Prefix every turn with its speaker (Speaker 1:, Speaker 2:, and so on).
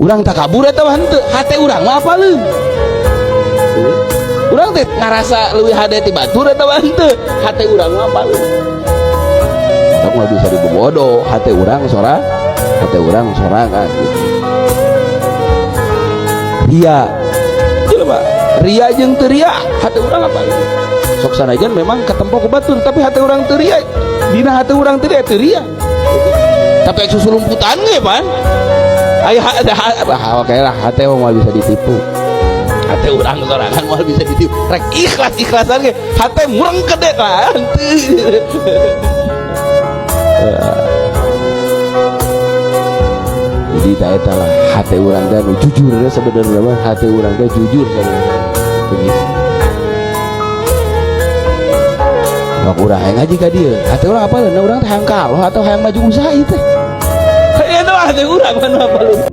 Speaker 1: Urang takabur eta mah henteu, hate urang mah apaleun. Urang teh ngarasa leuwih hade ti batur eta mah henteu, hate urang mah apaleun. Sok mah bisa dibobodo, hate urang sora, hate urang sorangan gitu. Ria. Jelema ria jeung teu ria, hate urang apaleun. Sok sanajan memang ketempo ku batur, tapi hate urang teu ria. Dina hate urang teu ria, teu ria. Tapi susulumputan ge pan. Aya oke lah, hate mah bisa ditipu. Hate urang sorangan moal bisa ditipu. Rek ikhlas-ikhlasan ge, hate mureng gede lah henteu. Jadi tak eta lah hate urang teh nu jujur teh sebenarnya mah, hate urang teh jujur sebenarnya. Begitu. Sok urang hayang ngaji ka dieu, hate urang apa? Urang teh hayang kalah atau hayang maju usaha ieu teh. Eta mah hate urang mah nu apaleun.